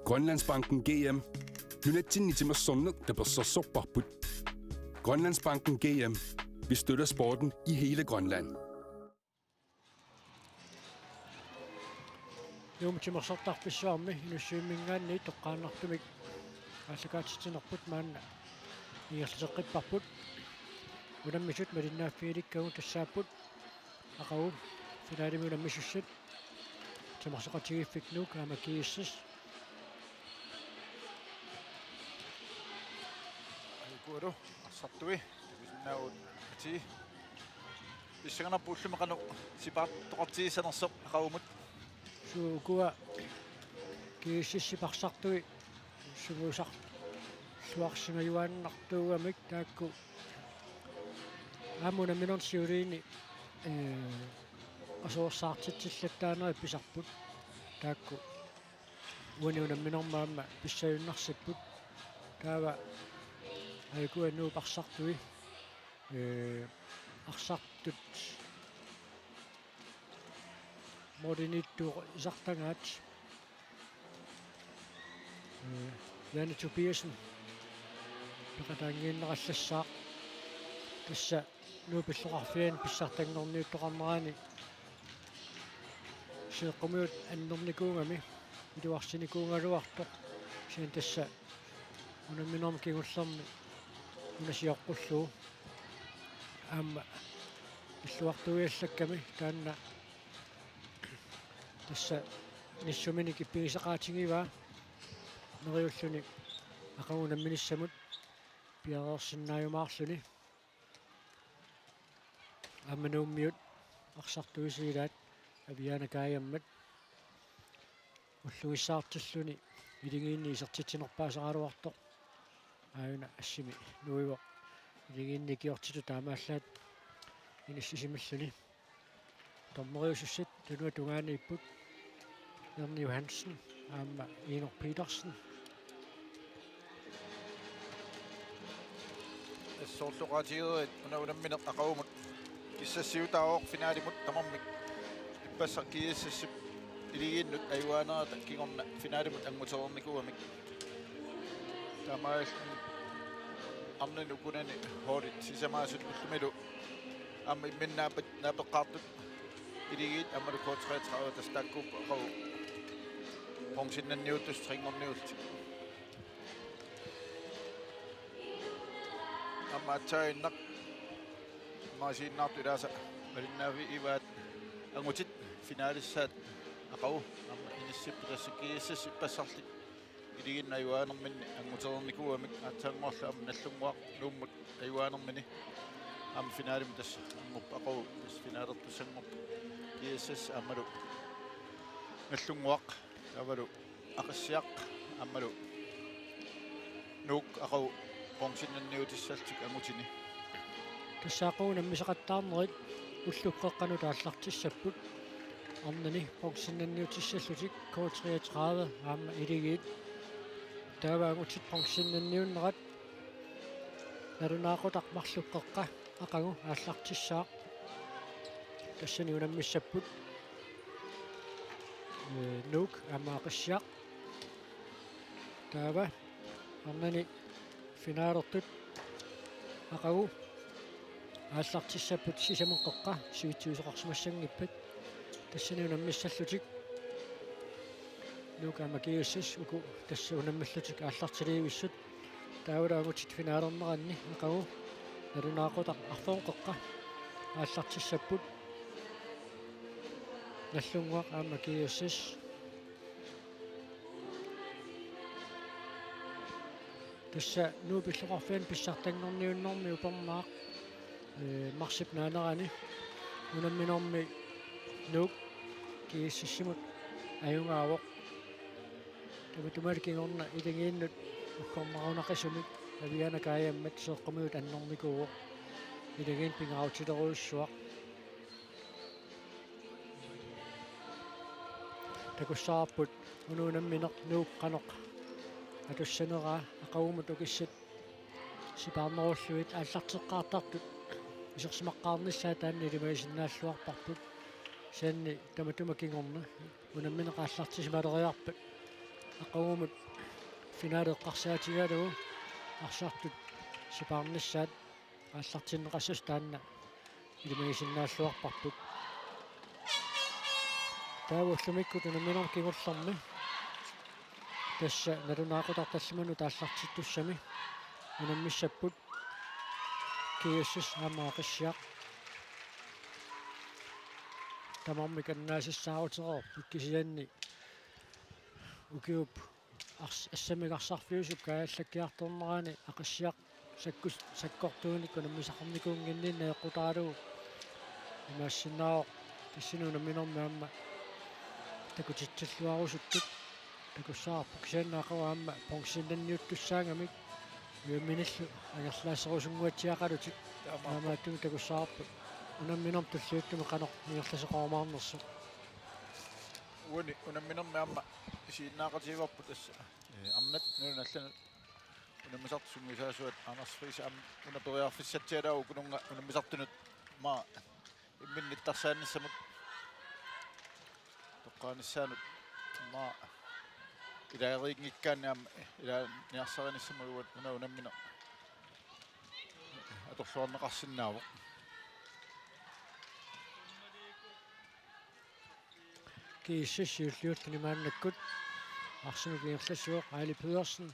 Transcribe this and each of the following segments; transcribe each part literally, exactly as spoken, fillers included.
Grønlandsbanken G M. Nunatsinni timersorneq tapersersorparput. Grønlandsbanken G M. Vi støtter sporten i hele Grønland. Nuummi timersortarfissuarmi Inussivimminngaanniit toqqaannartumik aallakaatitsinerput maanna ingerlateqqipparput. Unammisut malinnaaffigilikkagut tassaapput aqagu finaalimi unammisussat, timersoqatigiiffik Nuuk aamma G S S. Aikualu arsartui takusinnaavugut atii. Pissanganarpoq ullumi qanoq sipaartoqartigissanersoq aqagumut. Suu, ukua G S S-ip arsartui sumuusarluarsimajuaannartuugamik taakku aamma unamminermi siuliini, ee, qasuersaartitsillattaanerit pisarput taakku uani unamminermi aamma pissajunnarsipput. Taava aikualu Nuup arsartui, ee, arsartut Morten Ittu isartagaat, ee, Janne Tobiassen peqataanngiinnerallassaaq. Tassa Nuup illoqarfiani pissartanngorniuttoqarnerani seeqqumigut annernikuugami iluarsinikuugaluartoq. Kisianni tassa unamminermi kingullermi una sioqqullugu aamma illuartuiallakkami taanna tassa nissuminik ippigisaqaatigivaa neriulluni aqagu unamminissamut piareersinnaajumaarluni. Aamma Nuummiut arsartuisa ilaat Aviana Kajammat ullugissaartilluni iligiinni isertitsinerpaasaraluartoq. Aajuna assimi nuivoq iligiinni ikiortitut taamaallaat inissisimalluni. Dommeriusussat tunua tungaaniipput Erni Johansen aamma Inuk Petersen. Assorluqaatigerit una unammineq aqagumut kissassiutaavoq finaalimut tamarmik. Ippassaq G S S-ip iligiinnut ajugaanera kingorna finaalimut anngutereernikuugamik. Taamaalilluni arnani ukunani holdit sisamaasut ullumilu aamma imminnut naapeqqaartut iligiit aammalu K treogtredive tassa taakkuupput aqagu bronzennanniuttut trinngorniullutik. Aamma aatsaannguaq aamma isiginnaartut ilaasa malinnaavigivaat angutit finaalissaat aqagu aamma inissipput tassa G S S ippassarli iligiinnut ajugaannerminni anngutereernikuugamik aatsaannguarlu aamma Nagdlunguaq Nuummut ajugaannermini aamma finaalimut tassa anngorpoq aqagu tassa finaalertussanngorpoq G S S aammalu Nagdlunguaq taavalu Aqissiaq aammalu Nuuk aqagu bronzennanniutissallutik angutini. Tassa aqagu unammisaqattaarnerit ullut qeqqanut aallartissapput. Arnani bronzennanniutissallutik K treogtredive aamma iligiit. Taava angutit bronzennanniunnerat nalunaaqutaq marluk qeqqa aqagu aallartissaaq. Tassani unammissapput, ee, Nuuk aamma Aqissiaq. Taava arnani finaalertut aqagu aallartissapput sisamat qeqqa sivitsuisoqarsimassanngippat. Tassani unammissallutik Nuuk aamma G S S uku tassa unammillutik aallartiliivissut. Taavalu angutit finaalerneranni aqagu nalunaaqutaq arfineq-qeqqa aallartissapput. Nagdlunguaq aamma G S S. Tassa Nuup illoqarfiani pissartanngorniunnermi upernaaq, ee, marsip naanerani unamminermi Nuuk G S S-imut ajugaavoq. Tamatuma kingorna iligiinnut uggornarunaqisumik Aviana Kajammat seeqqumigut annernikuuvoq. Iligiinnut pingaarutilerujussuaq. Takussavarput una unammineq Nuuk qanoq atussaneraa aqagumut ukissat sipaarnerullugit aallarteqqaartartut isersimaqqaarnissaat taanna ilimagisinnaalluarparput. Kisianni tamatuma kingorna unammineq aallartisimaleriarpat aqagumut finaali eqqarsaatigalugu arsartut sipaarnissaat aallartinneqassasoq taanna ilimagisinnaalluarparput. Taava ullumikkut unamminermi kingullermi tassa nalunaaqutaq tallimanut aallartittussami unammissapput G S S aamma Aqissiaq. Tamarmik annaasinnaasareerput kisianni ukiup ars-, assammik arsarfiusup kaajallakkiartornerani Aqissiaq sakkus-, sakkortuunik unammisaqarnikuunnginninneq eqqutaralugu imaassinnaavoq tassani unamminermi aamma takutitsilluarusuttut takussavarput kisianni aqagu aamma bronzeniunniuttussaagamik ujamminillu angerlaaserusunnguatsiaqalutik. Taamaappoq. Taamaattumik takussavarput unamminermi tulliuttumi qanoq ingerlasoqarumaarnersoq. Uani unamminermi aamma isiginnaaqatigivarput tassa. Ee, arnat nunat allanut unammisartut sungiusaasuat Anders Friis aamma una periarfissatsialaavoq ukununnga unammisartunut maa imminnut nittarsaannissamut toqqaanissaanut maa ilaariinngikkaanni aamma ilaaniarsarinissamut una unammineq atorluarneqarsinnaavoq. G S S siulliulluni maannakkut arsamik ingerlassivoq Aili Pedersen.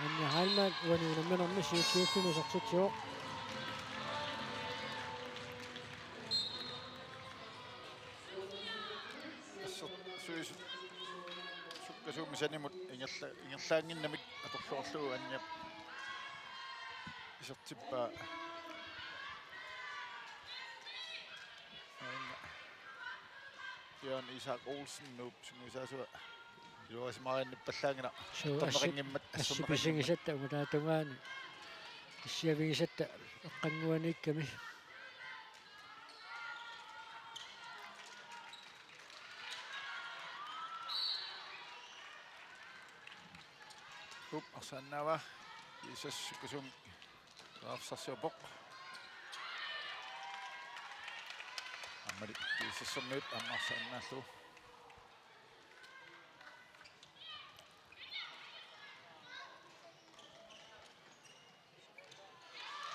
Anja Heilmann uani unamminermi siulliulluni isertitsivoq. Assersuisut sukkasuumik sanimut ingerla-, ingerlaannginnamik atorluarlugu Anja isertippaa. Aana Bjørn Isak Olsen, Nuup sungiusaasua, iluarisimariinnippallaanngilaq. Suu, assi-, attorneqanngimmat, asserneqanngimmat. Assipisigisatta ungataata tungaani issiavigisatta eqqannguaniikkami. Up, arsaannaava. G S S sukkasuumik periarfissarsiorpoq. Aammali G S S-ermiut aamma arsaannaallugu.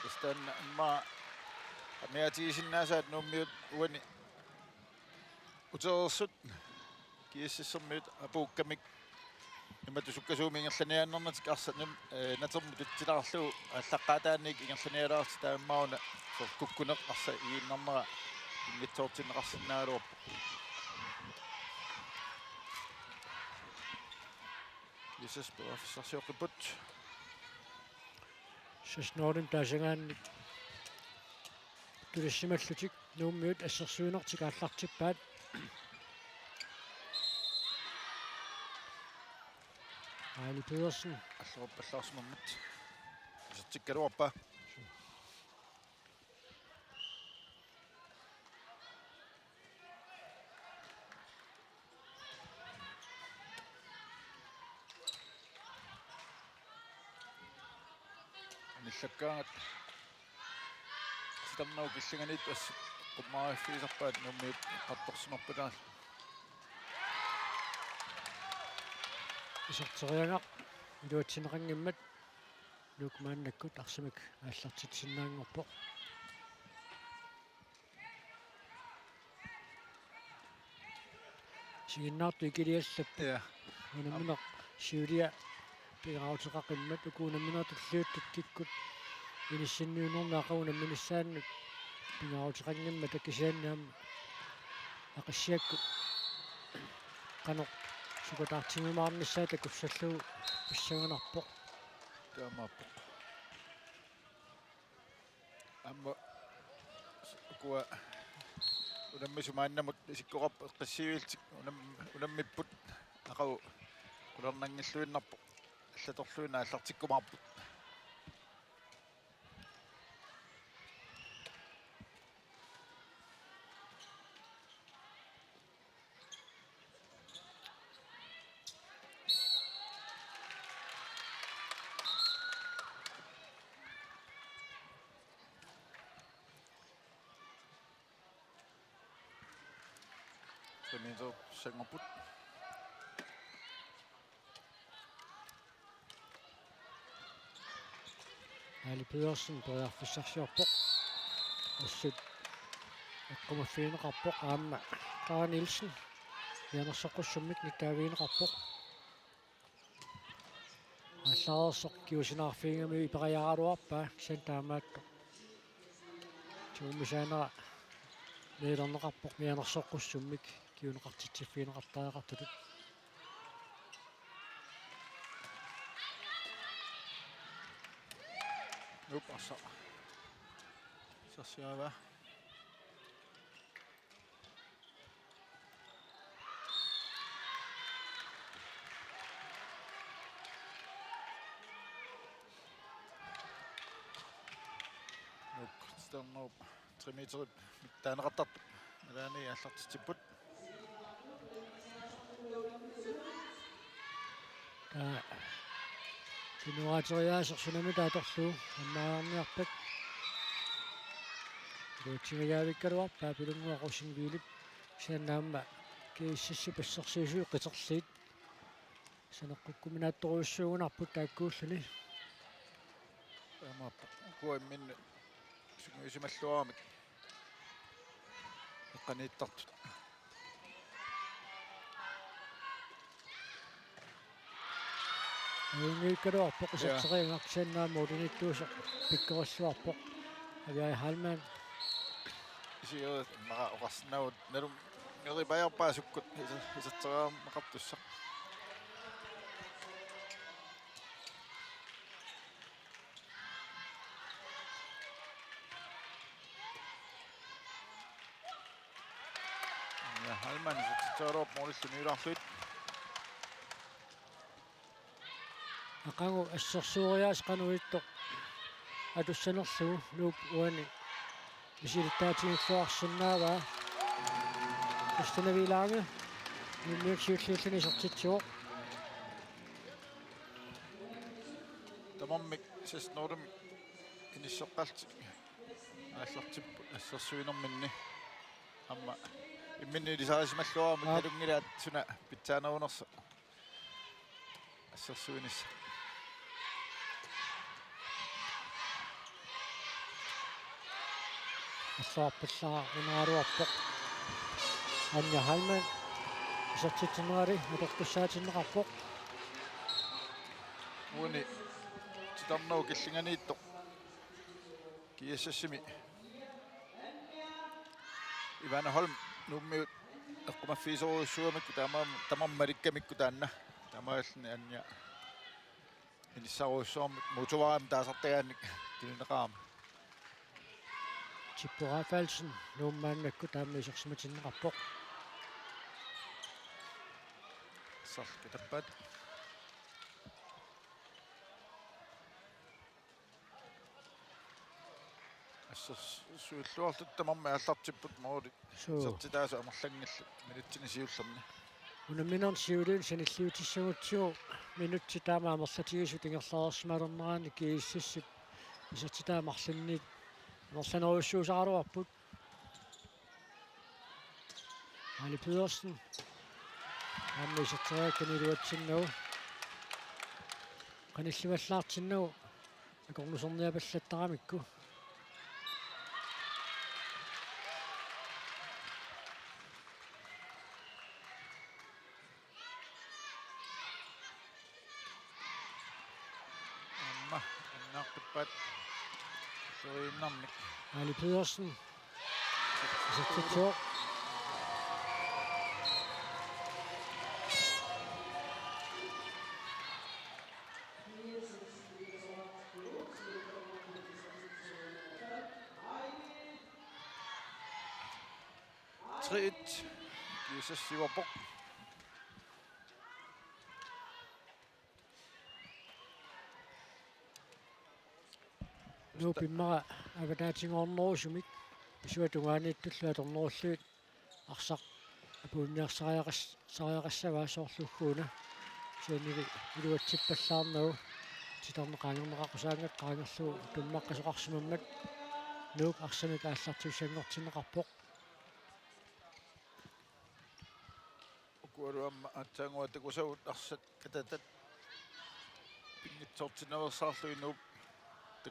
Tassa taanna immaqa amigaatigisinnaasai Nuummiut uani utereersut G S S-ermiut apuukkamik imatut sukkasuumik ingerlaniaannarnatik arsaq nim-, ee, natermut tutsilaarlugu aallaqqaataaniit ingerlanialaartut taamaammat soorlu kukkuneq arsaq igiinnarnera inngitsoortinneqarsinnaagaluarpoq. G S S periarfissarsioqqipput. Seks nul-imik taasagaannik tunissimallutik Nuummiut assersuinertik aallartippaat. Aili Pedersen. Alloruppallaarsimammat. Isertikkaluarpaa. Anillakkaangat sitarnagu killinganiittoq assut qummaariffigisarpaat Nuummiut eqqartorsimarput aamma. Iserteriagaq iluatsinneqanngimmat Nuuk maannakkut arsamik aallartitsisinnaanngorpoq. Isiginnaartut ikiliallapput. Ja. Unammineq siulia pingaaruteqaqimmat uku unammineq tulliuttut kikkut inissinniunnermi aqagu unamminissaannut pingaaruteqanngimmata kisianni aamma Aqissiakkut qanoq sukataartigiumaarnissaa takussallugu pissanganarpoq. Taamaappoq. Aamma ukua unammisut maannamut isikkoqarput eqqissiviillutik unam-, unammipput aqagu qularnanngilluinnarpoq allatorluinnaq aallartikkumaarput. Tre meter sangerput. Ali Pedersen periarfissarsiorpoq. Assut eqqumaffigineqarpoq aamma Karen Nielsen mianersoqqussummik nittaavigineqarpoq. Aallareersoq kingusinneqarfigigamiuk iperiaraluarpaa kisianni taamaattoq. Tuummisaanera niilerneqarpoq mianersoqqussummik kinguneqartitsiffigineqartariaqartutut. Nuup arsaq. Sersiava. Nuup, Sternup, tre meterip mittaaneqartartoq. Nalaani aallartitsipput. Taa. Sinuaateriaaseq sunamita atorlugu ammaarniarpat. Iluatsingajavikkaluarpaa Pilunnguaq Rosenvillip kisianni aamma K S S-ip assersuisui qiterliit. Saneqqukkuminaattorujussuugunarput taakkuulluni. Taamaappoq. Ukua imminnut sungiusimalluaramik eqqaniittartut. Ajunngikkaluarpoq. Ja. Iserteriagaq kisianni aamma ulinittuusoq pikkorissuarpoq. Aviai Heilmann. Isigirit immaqa oqarsinnaavoq nalunngeripajaarpaa sukkut iser-, iserteriarneqartussaq. Ja, Heilmann isertitseriarlugu målillu niularluit. Aqagu assersuuriaaseq qanoq ittoq atussanerlugu Nuup uani misilittaatigilluarsinnaavaa. Kristina Vilange Nuummiut siulliulluni isertitsivoq. Tamarmik seksten-orderimik inisseqqallutik aallartipput assersuinerminni. Aamma imminni ilisarisimalluaramik. Aap. Nalunngilaat suna pitsaanerunersoq assersuinissaq. Assaarpallaa unaaruarpoq. Anja Heilmann isertitsinnerali atortussaatinneqarpoq. Uani titarnerup killinganiittoq G S S-imi Ivana Holm Nuummiut eqqumaffigisorujussuugamikku taama-, tamarmik malikkamikku taanna. Taamaalilluni Anja inissarujussuarmik motorvejimut taasartagaannik tunineqarami. Tippo Rafaelsen Nuummi maannakkut taama isersimatinneqarpoq. Sarki tappat. Assersuilluarlutik tamarmik aallartipput måli. Suu. Isertitaasut amerlanngillat minutsini siullerni. Unamminermi siuliini sanilliutissagutsigu minutsit taama amerlatigisut ingerlareersimalernerani G S S-ip isertitaa marlunnik amerlanerujussuusaraluarput. Ali Pedersen. Aamma iserteriakkani iluatsinnagu. Qanillivallaartinnagu akornuserniapallattaramikku. Aamma annaartuppaat soriinnarmik. Ali Pedersen. Isertitsivoq. Tre et. G S S siuarpoq. Nuup immaqa avataatinngornerusumik isuata tungaaniittullu atornerullugit arsaq apuunniarsariaqas-, sariaqassavaa soorlu ugguuna. Kisiannili iluatsippallaarnagu titarneq qaangerneqaqqusaanngitsoq qaangerlugu tummaqqasoqarsimammat Nuuk arsamik aallartiussanngortinneqarpoq. Ukualu aamma aatsaannguaq takusavut arsat katatat pinngitsoortinnaveersaarlugit Nuup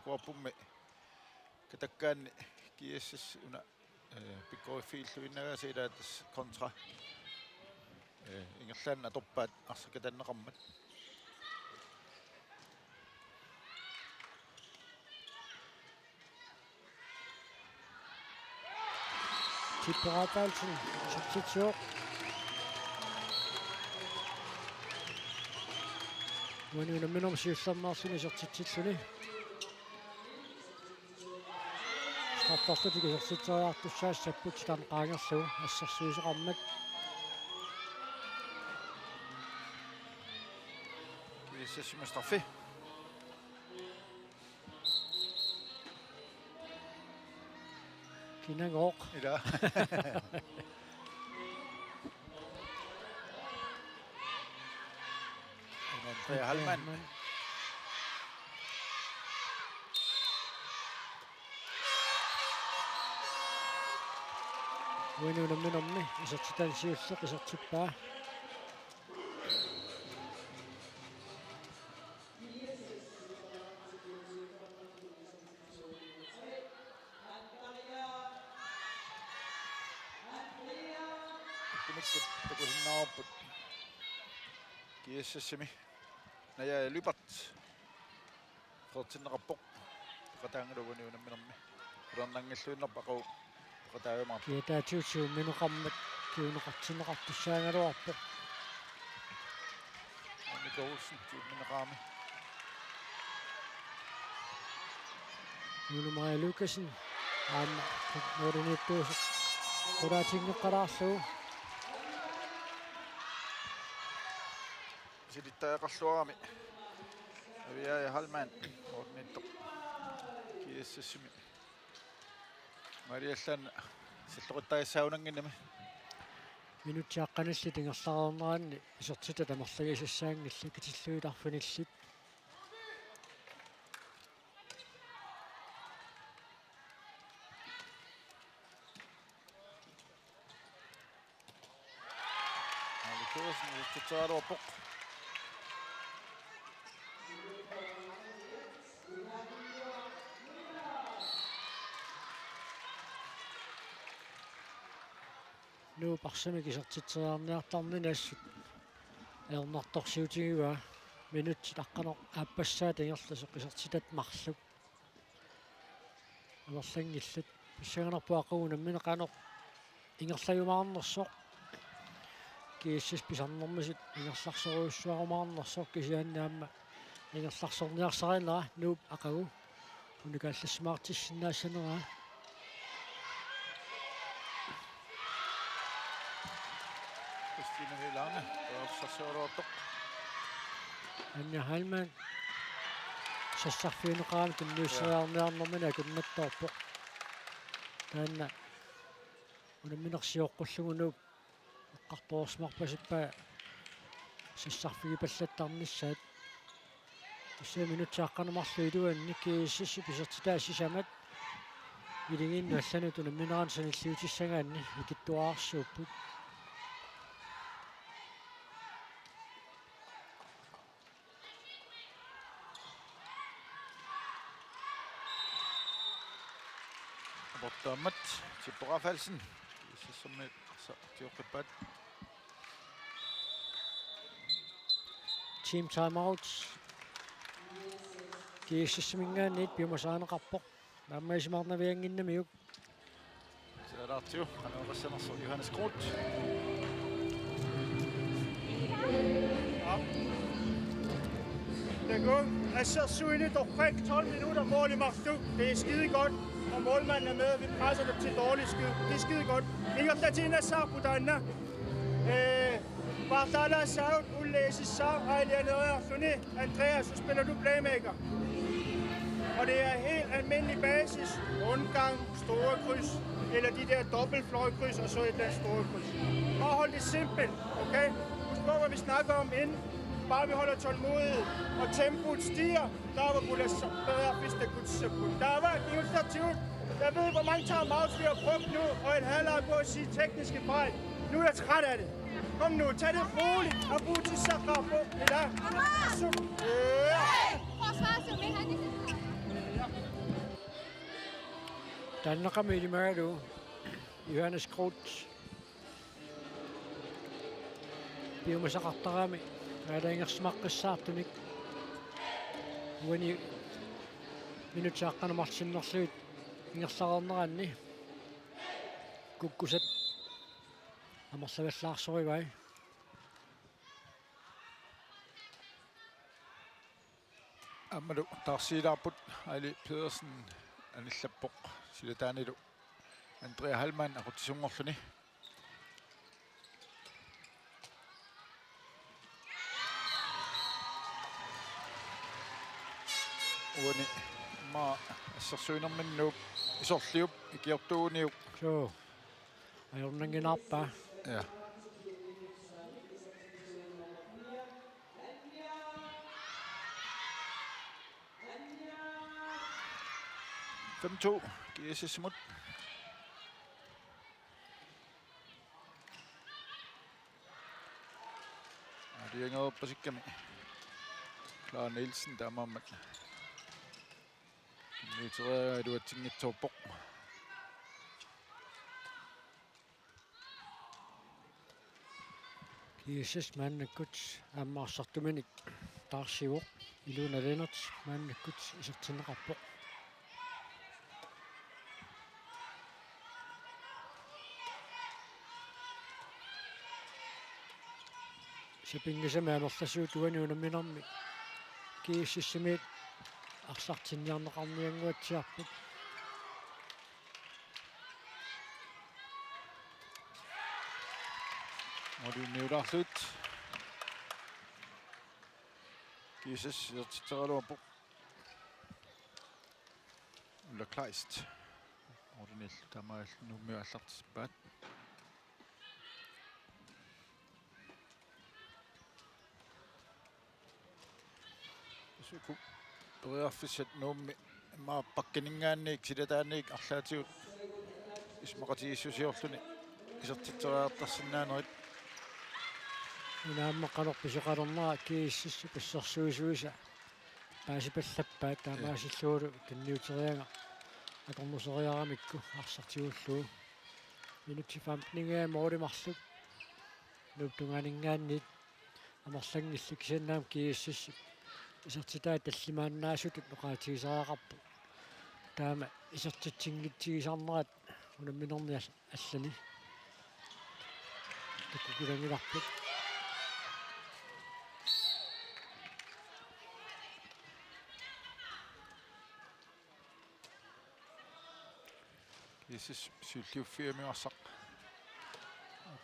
Kuarpummi katakkaanni G S S una, eh, pikkoriffiilluinnagaasa ilaat tassa kontra, eh, ingerlaannaq atorpaat arsaq katanneqarmat. Tippo Rafaelsen isertitsivoq. Uani unamminermi siullermeerluni isertitsilluni. Strafferlutik isertitseriartussaassapput titarneq qaangerlugu assersuisoqarmat. G S S-imi straffi. Kinagooq. Ila. Andrea Hallmann. Uani unamminermi isertitani siulleq isertippaa. Ukkumikkut takusinnaavarput G S S-imi. Naja Lyberth. Peqatinneqarpoq. Peqataanngilaq uani unamminermi. Qularnanngilluinnarpoq aqagu peqataajumaarpoq. Kiataatigut siummineqarmat kinguneqartinneqartussaagaluarpoq. Annika Olsen siummineqarami. Juno Maria Lukassen aamma nuuliniittuusoq qulaatinngeqqalaarlugu. Silittariaqarluarami. Aviaja Hallmann nuuliniittoq G S S-imi. Maria Allan salloqittarissaanngimmat. Minutsit aqqanillit ingerlareerneranni isertitat amerlagisassaanngillat katillugit arfinillit. Alex Olsen isertitseriaraluarpoq. Nuup arsamik isertitseriarniartarnini assut ajornartorsiutigivaa, minutsit aqqaneq-aappassaat ingerlasoq isertitat marluk amerlanngillat. Pissanganarpoq aqagu unammineq qanoq ingerlajumaarnersoq. G S S pisarnermisut ingerlarsorujussuarumaarnersoq kisianni aamma ingerlarsorniarsarinera Nuup aqagu unikaallassimaartissinnaassaneraa. Christine Velange, periarfissarsioraluartoq. Anja Hallmann sassarfigineqarami tunniusseriarniarnermini akunnattoorpoq. Taanna unamminersioqqullugu Nuup eqqartoreersimarpasippaa sassarfigipallattarnissaat. Tassa minutsit aqqaneq-marluk iluanni G S S-ip isertitaat sisamat iligiinnut allanut unamminerani sanilliutissagaanni ikittuararsuupput. Aportaammat Tippo Rafaelsen. G S S-ermiut sa-, tioqqippaat. Team timeout. G S S-iminngaanniit piumasarineqarpoq. Naammagisimaarinnaviannginnamiuk. Sialaartigu, qanoq oqassanersoq Johannes Groth. Det er gået. Assersuinit torrak, tolv minutter, mål i Martu. Det er skide godt, og målmanden er med, vi presser dem til dårligt skyd. Det er skide godt. Ingerlatinassaaq taanna. Øh, Bartala Saut, Ulle Esissaaq, Ailianeria Suni, Andreas, så spiller du playmaker. Og det er helt almindelig basis. Rundgang, store kryds, eller de der dobbeltfløjkryds, og så et eller andet store kryds. Bare hold det simpelt, okay? Husk på, hvad vi snakker om inden. Bare vi holder tålmodighed, og tempoet stiger, der var Bulasabaya, hvis det kunne se på. Der var initiativ. Jeg ved, hvor mange timeouts vi har brugt nu, og en halvleg på at sige tekniske fejl. Nu er jeg træt af det. Kom nu, tag det roligt, og brug til Sakra på. Ja. Super. Ja. Forsvaret, som ikke har det. Taannaqami ilimagalugu Johannes Groth piumasaqartarami aalajangersimaqqissaartunik uani minutsit aqqaneq-marluk sinnerlugit ingerlareerneranni kukkusat amerlavallaarsorivai. Aammalu taarsiilaarput, Aili Pedersen anillappoq, silataanilu Andrea Hallmann aqutsisunngorluni. Uani aamma assersuinerminni Nuup isorliup ikiortuuniuk. Suu. Ajornannginnaarpaa. Ja. Fem to, G S S-imut. Aalajangerpasikkami. Clara Nielsen taamaammat. Tunniuteriaraa iluatsinngitsoorpoq. G S S maannakkut aamma arsartuminik taarsivoq, Ilona Lennert maannakkut isertinneqarpoq. Sapinngisamik amerlasuut uani unamminermi G S S-imiit arsartinniarneqarniannguatsiarput. Målimiulaarlutik. G S S isertitseraluarpoq. Ulla Kleist. Målimiillu taamaalillutik Nuummiut aallartippaat. Suku periarfissat Nuummi immaqa bakkininngaanniit silataaniit arlaatigut isumaqatigiissusiorluni isertitseriartarsinnaanerit. Una aamma qanoq pisoqalernera G S S-ip assersuisuisa paasipallappaat, taamaasillugu tunniuteriaraa akornuseriaramikku arsaq tigullugu. Minutsit femten-ingajaat måli marluk Nuup tungaaninngaanniit amerlanngillat, kisianni aamma G S S isertitaat tallimaannaasutut oqaatigisariaqarpoq. Taama isertitsinngitsuusarnerat unamminerni al-, allani takkukulaanngilarput. G S S siulliuffiamiuarsaq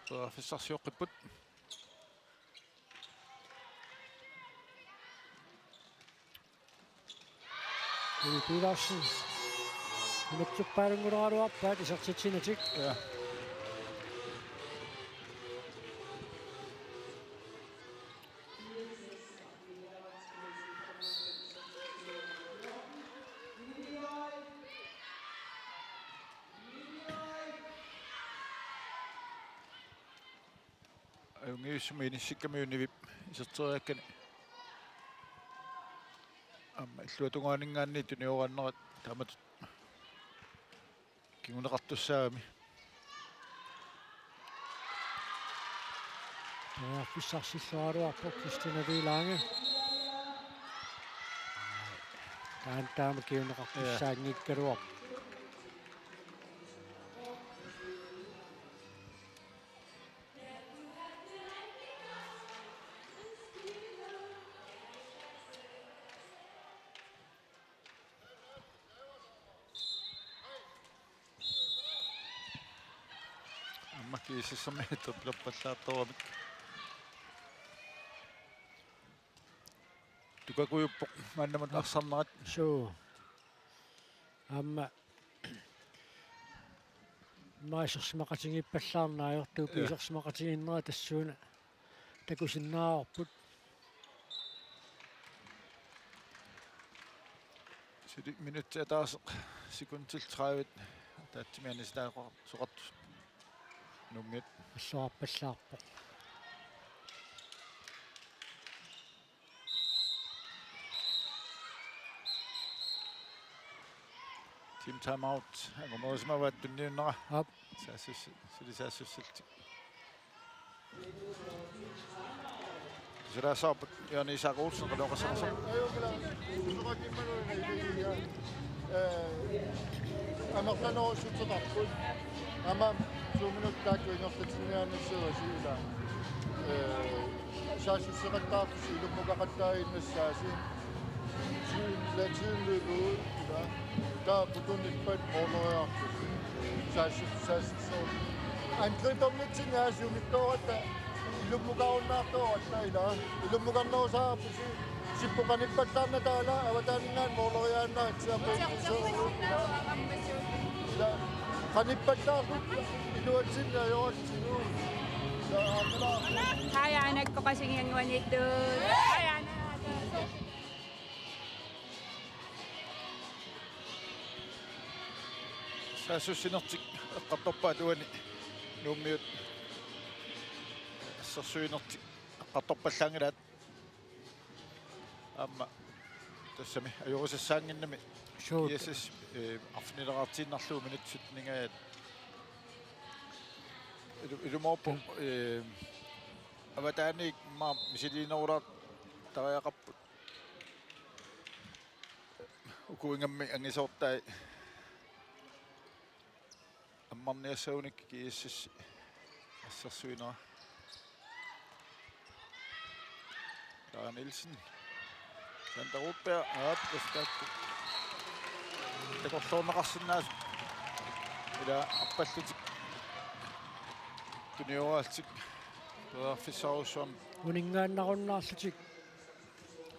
periarfissarsioqqipput. Uli Petersen. Inuppaalunnguleraraluarpaat isertitsinatik. Ja. Ajunngivissumik inissikkamiuk Nivip iserteriakkani. Aamma illuatungaaninngaanniit tunioraannerat taamatut kinguneqartussaagami. Periarfissarsilluaraluarpoq Kristina Lee Lange. Taanna taama kinguneqartussaanngikkaluarpoq. Aamma G S S-ermiut dobblerpallaartoramik. Tukakujuppoq maannamut arsarnerat. Suu. Aamma immaqa isersimaqatigiippallaarneq ajortuupput. Ja. Isersimaqatigiinnerat tassuuna takusinnaavarput. Suli minutsit ataaseq sekundit tredive ataatsimik anisitaasoqartut Nuummiut. Alluarpallaarpoq. Team timeout. Angumerisimavaat tunniunnera. Aap. Saassus-, suli saassussillutik. Tusarnaarsaarput Jørgen Isak Olsen, qanoq oqassanersoq? Amerlanerussuteqarput. Aamma to minutsit taakku ingerlatinniarnissaasi ilaa. Ee, saassusseqattaartusi ilummukaqattaaginnassaasi. Tiden, lad tiden løbe ud, ilaa. Taava putunippat måleriartusi. Saassus-, saassusseq. Angribermitsinngaasiumikkoorata, ilummukarunnaartoorata, ilaa. Ilummukarnerusaarpusi. Sippoq qanippallaarnata, ilaa, avataaninngaanniit måleriaannaatsiarput. Ilaa. Qanippallaarput iluatsinni ajoratsigu. Ilaa, aamma. Hej, Anna, Kopasingianguanittu. Hej, Anna. Saassussinertik eqqartorpaat uani Nuummiut. Assersuinertik eqqartorpallaanngilaat. Aamma tassami ajorisassaannginnami. Suu. G S S, eh, arfinileraartiinnarlugu minutsit sytteningaat. Ilu-, ilumoorpoq, eh, avataaniit immaqa misiliinerulaartariaqarput. Uku ingammik angisoortai ammarniassagunik G S S assersuinera. Karen Nielsen. Sandra Rudberg. Aap, tassa taakku. Takorloorneqarsinnaasut. Ilaa arpallutik. Tunioraallutik. Periarfissarujussuarmik. Uninngaannarunnaarlutik.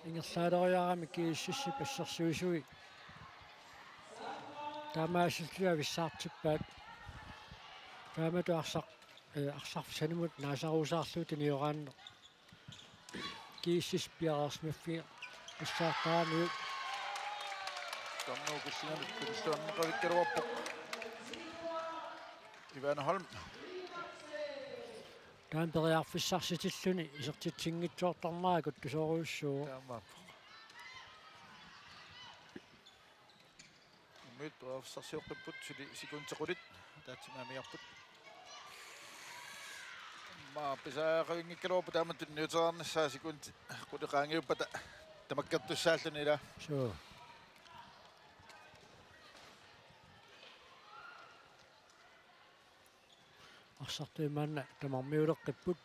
Ingerlaaleriaramik G S S-ip assersuisui. Taamaasilluni avissaartippaat. Taamatut arsaq, eh, arsaq sanimut naasaruusaarlugu tunioraanneq. G S S piareersimaffigissaartaramiuk. Taanna killinganut tunniussaaneqavikkaluarpoq. Ivana Holm. Taanna periarfissarsitilluni isertitsinngitsoortarnera kuttusoorujussuuvoq. Taamaappoq. Nuummiut periarfissarsioqqipput, suli sekundit qulit ataatsimik amigarput. Aamma pisariaqavinngikkaluarpoq taama tunniuteriarnissaa, sekundit qulit qaangiuppata tamakkertussaalluni, ilaa. Suu. Arsartui maanna tamarmiuleqqipput.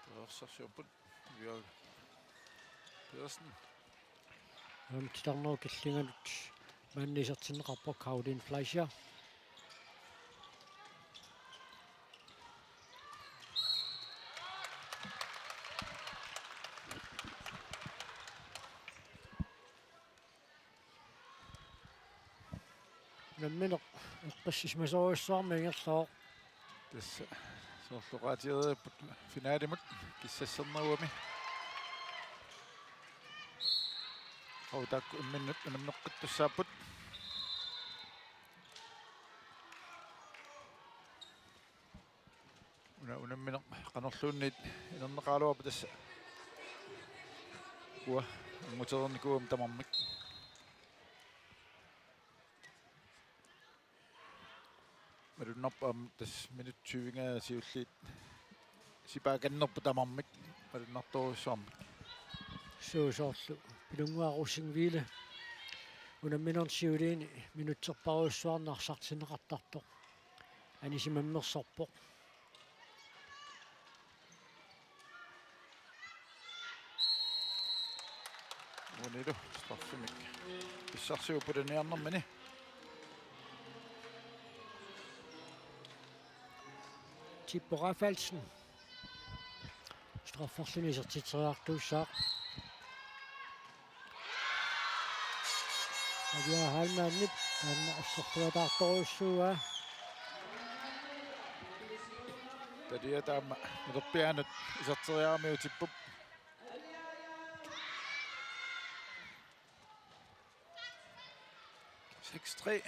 Periarfissarsiorput. Jørgen Pedersen. Aamma titarnerup killinganut maanna isertinneqarpoq Karoline Fleischer. Unammineq eqqissisimasorujussuarmik ingerlavoq. Tassa soorlu oqaatigereerput finalimut kissassernera uami. Qaa, taakku imminnut unammeqqittussaapput. Una unammineq qanorluunniit inerneqaraluarpat tassa. Ukua angutereernikuugamik tamarmik. Malunnarpoq aamma tassa minut tyve-ngaa siulliit sipaakannerput tamarmik malunnartorujussuarmik. Suu, soorlu Pilunnguaq Rosing-Hvile unamminerni siuliini minutserparujussuarnik arsartinneqartartoq anisimammersorpoq. Uanilu straffemik pissarsivoq pulaniarnermini. Tippo Rafaelsen. Strafferluni isertitseriartuussaaq. Alia Heilmannip taanna assersuataartorujussuuaa. Talia taama nilerpiaanut iserteriaramiuk Tippup. Seks tre.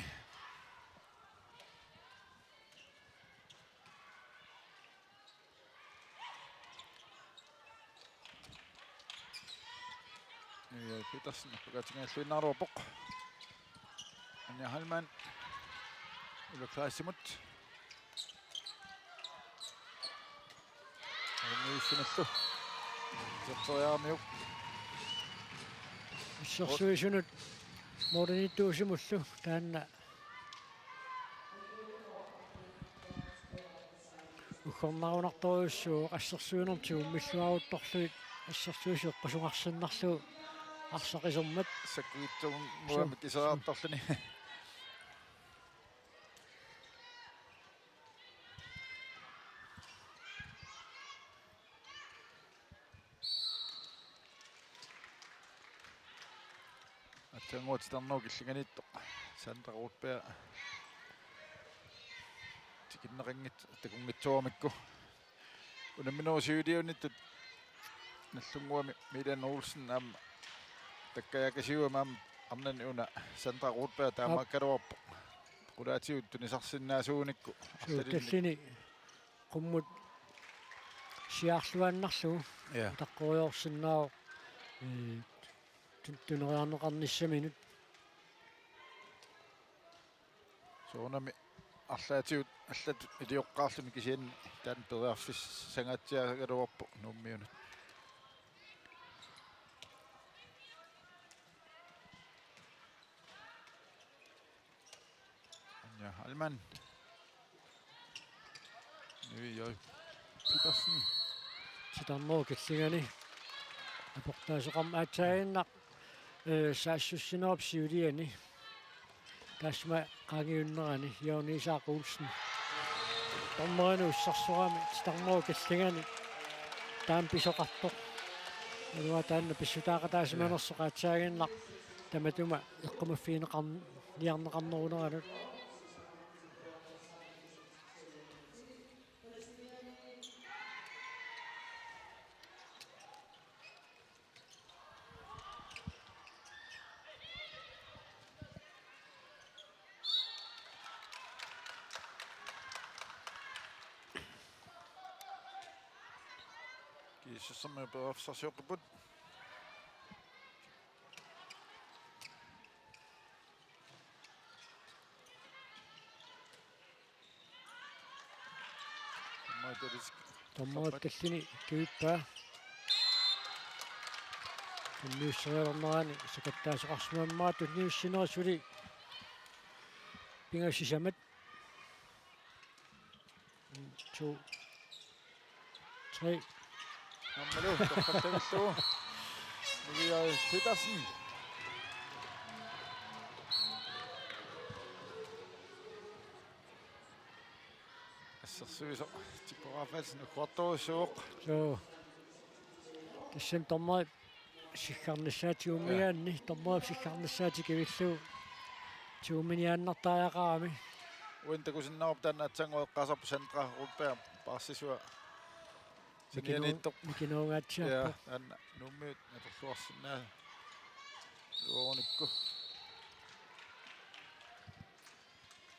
Petersen, pukatigaluinnaruappoq. Anja Heilmann. Uluk Klaasimut. Amiissinallu. Serteriaramiuk. Assersuisunut målimiittuusimullu taanna uggornarunartorujussuuvoq, assersuinermut tigummilluaruttorlugit assersuisut eqqusugarsinnarlugu arsaq isermat. Sakkuitsunnguamik iseraartorluni. Aatsaannguaq titarnerup killinganiittoq Sandra Rudberg tikinneqanngitsoq takunngitsoormikku. Unamminerup siulianiittut Nagdlunguami Milan Olsen aamma takkajakasiugami aamma arnani una Sandra Rudberg taamaakkaluarpoq. Qulaatigut tunisarsinnaasuunikku. Suu, arlalinnik. Tallini qummut siaarluaannarlugu. Ja. Utaqqoriarsinnaavoq. Ee, tun-, tuneriarneqarnissaminut. Soorunami arlaatigut allatut ilioqqaarluni kisianni taanna periarfissangaatsiaraluarpoq Nuummiunut. Anja Heilmann. Nivi J. Petersen. Titarnerup killingani aportaasoqarmat aatsaaginnaq, ee, saassussinerup siuliani. Taassuma qaangiunnerani Jørgen Isak Olsen. Dommerinut ussersorami titarnerup killingani taama pisoqartoq. Aluaa taanna pissutaaqataasimanersoq aatsaaginnaq tamatuma eqqumaffigineqarn-, niarneqarneruneranut. G S S-ermiut periarfissarsioqqipput. Dommerit tallini kivippaa. Tunniusseriarnerani sakattaasoqarsimammaatut tunniussinerit suli pingasut sisamat. En, to, tre. Aammalu toqqattavillugu. Nivi J. Petersen. Assersuisoq Tippo Rafaelsen uggortorujussuuvoq. Suu. Tassami dommerit siggarnissaat tigummigaanni, dommerip siggarnissaa tikivillugu tigumminiaannartariaqarami. Uani takusinnaavarput taanna aatsaannguaq eqqaasarpoq Sandra Rudberg paarsisua. Mikinu-, sinianiittoq. Mikinuungaatsiarpoq. Ja, taanna Nuummiut atorluarsinnaajuarunikku.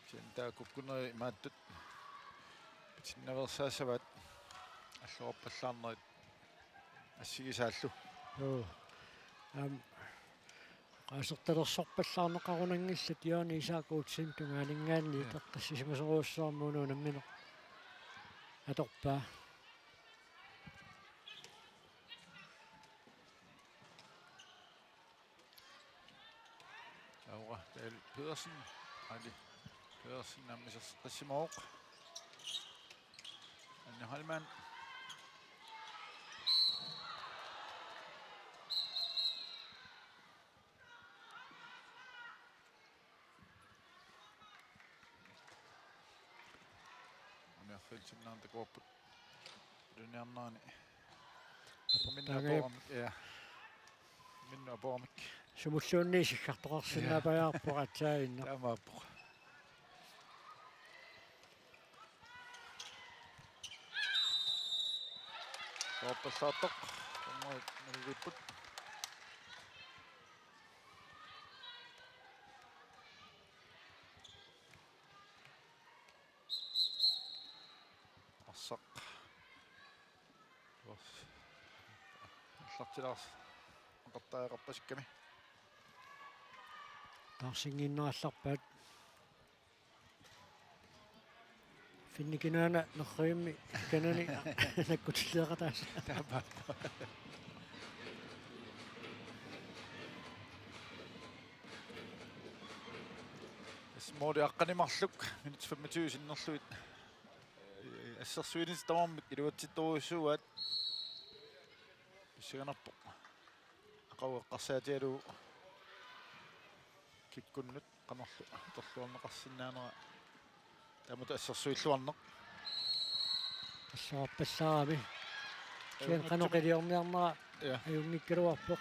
Kisianni taava kukkunerit imaattut pitinnaveersaassavaat allorpallaarnerit assigisaallu. Joo. Aamma oqaasertalersorpallaarneqarunanngillat Jørgen Isak Olsen tungaaninngaanniit. Ja. Eqqissisimasorujussuarmik una unammineq atorpaa. Laura Dahl Pedersen, Ali Pedersen aamma iserseqqissimavoq. Anja Heilmann. Anja Heilmann takuarput. Tunniarnerani. Aportaagaq. Minna aporamik, ja. Minna aporamik. Sumulluunniit siggartoqarsinnaapajaarpoq aatsaannguaq. Taamaappoq. Toorpallaartoq. Dommerit naligiipput. Arsaq. Allartilaars-, Qattariaqarpasikkami. Taarsinngiinnarallarpaat. Finni kinaana nerrivimmi kanani nakkutilliaqataasa. Taamaappoq. Tassa måli aqqaneq marluk minutsit femogtyve sinnerlugit assersuineq tamarmik iluatsittorujussuuaat. Pissanganarpoq. Aqagu eqqarsaatigalugu kikkunnut qanorlu atorluarneqarsinnaanera taamatut assersuilluarneq. Assersuilluarami. Kisianni qanoq iliorniarnera, ja, ajunngikkaluarpoq.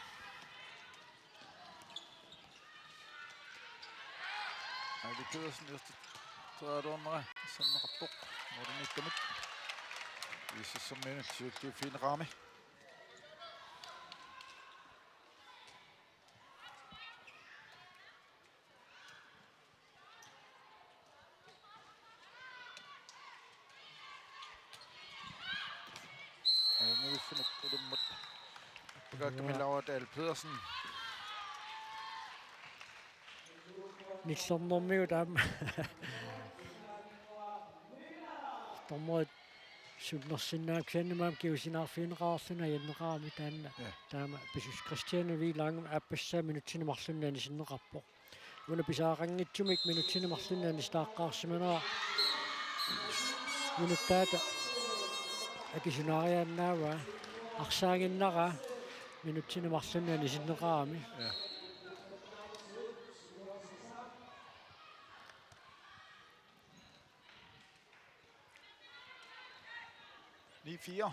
Aili Pedersen isertitseriaraluarnera issanneqarpoq. Målimiittumut. Iisissormiunut siulliuffigineqarami. Ajunngilluinnarpoq ilimmut. Appakaakkamilaaruat Aili Pedersen. Nillernermigut aamma. Dommerit sunnersinnaapput kisianni aamma kingusinaarfigineqarluni ajanneqarami taanna. Ja. Taama Pisus Christian Vilang aappassaa minutsini marlunni anisinneqarpoq. Una pisariaqanngitsumik minutsini marlunni anisitaaqqaarsimanera minuttaata akisunaariaannaavaa, arsaaginnara minutsini marlunni anisinneqarami. Ja. Ni fire.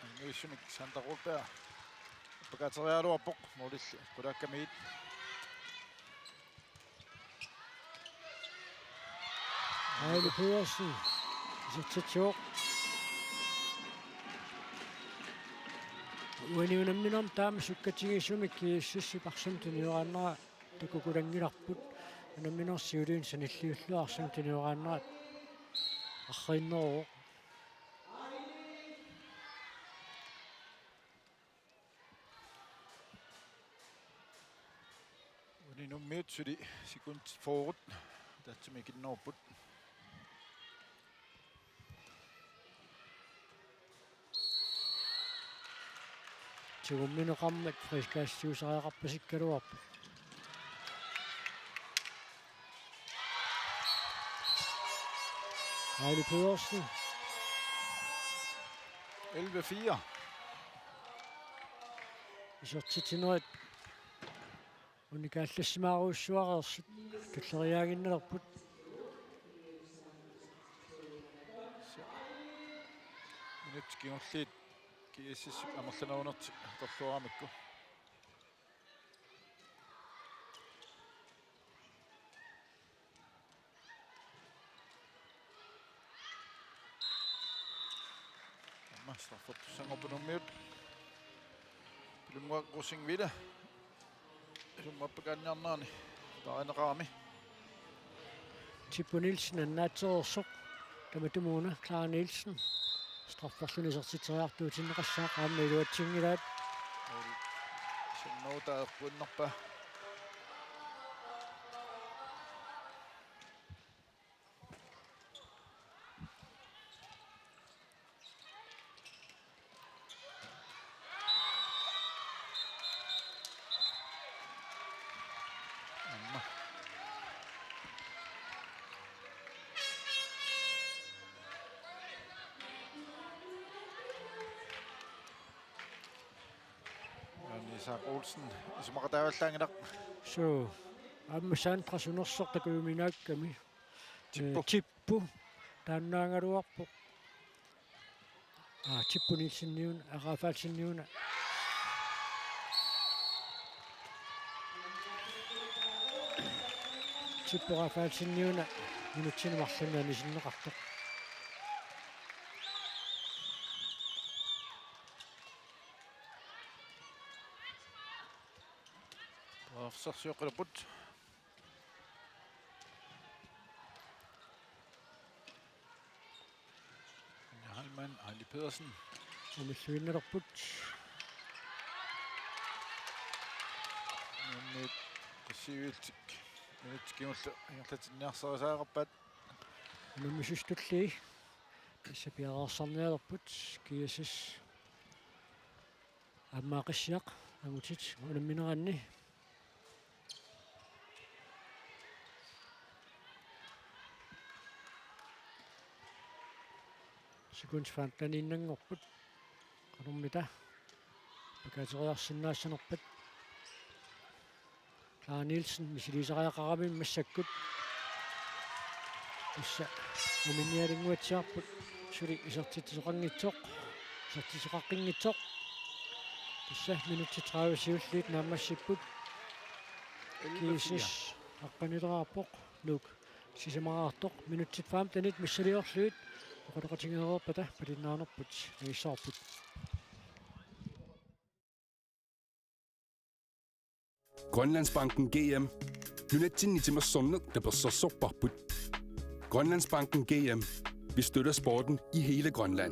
Angusumik Santa Rotberg. Appakaateriaraluarpoq målilli qulaakkamiit. Aili Pedersen isertitsivoq. Uani unamminermi taama sukkatigisumik G S S-ip arsamik tunioraannera takukulanngilarput. Unammineq siuliini sanilliullugu arsamik tunioraannera arriinneruvoq. Uani Nuummiut suli sekundit fyrre ataatsimik ikinnerupput. Tigummineqarmat friskaassutigisariaqarpasikkaluarpoq. Aili Pedersen. Elleve fire. Isertitsinerit unikaallassimaaruussuareersut tulleriiaaginnalerput. Minutsit kingulliit G S S-ip amerlanerunertik atorluaramikku. Aamma straffertussanngorpoq Nuummiut. Pilunnguaq Rosing-Ville. Ilumut appakaanniarnerani paarineqarami. Tippu Nielsen annaatsereersoq. Tamatumuuna Clara Nielsen strafferluni isertitseriartuutinneqassaaq, aamma iluatsinngilaat. Måli sannerutaa eqquinnarpaa. Aamma. Jan Isak Olsen, isumaqataavallaanngilaq. Suu, aamma Sandra Sunersoq takujuminaakkami. Tippu. Eh, Tippu. Taannaagaluarpoq. Aa, Tippu Nielsen-iuna, aa, Rafaelsen-iuna. Tippu Rafaelsen-iuna minutsini marlunni anisinneqartoq. Sorsioqqilerput. Anja Heilmann, Aili Pedersen. Umilluinnalerput. Nuummiut qissiiviltik. Minutsit kingulliit ingerlatinniarsarisaqarpat. Unammisut tulliit. Tassa piareersarnialerput. G S S. Aamma Qissiaq angutit unammineranni. Sekund femteniinnanngorput. Qanormita pakaateriarsinnaassanerpat. Clara Nielsen misiliisariaqarami massakkut. Tassa uminnialinnguatsiarput suli isertitsisoqanngitsoq. Isertitsisoqaqqinngitsoq. Tassa minutsit tredive siulliit naammassipput. G S S aqqanilereerpoq. Nuuk sisamaraartoq. Minutsit femtenit missiliorlugit oqaloqatigeereerpata palinnaanerput angissavarput. Grønlandsbanken G M. Nunatsinni timersorneq tapersersorparput. Grønlandsbanken G M. Vi støtter sporten i hele Grønland.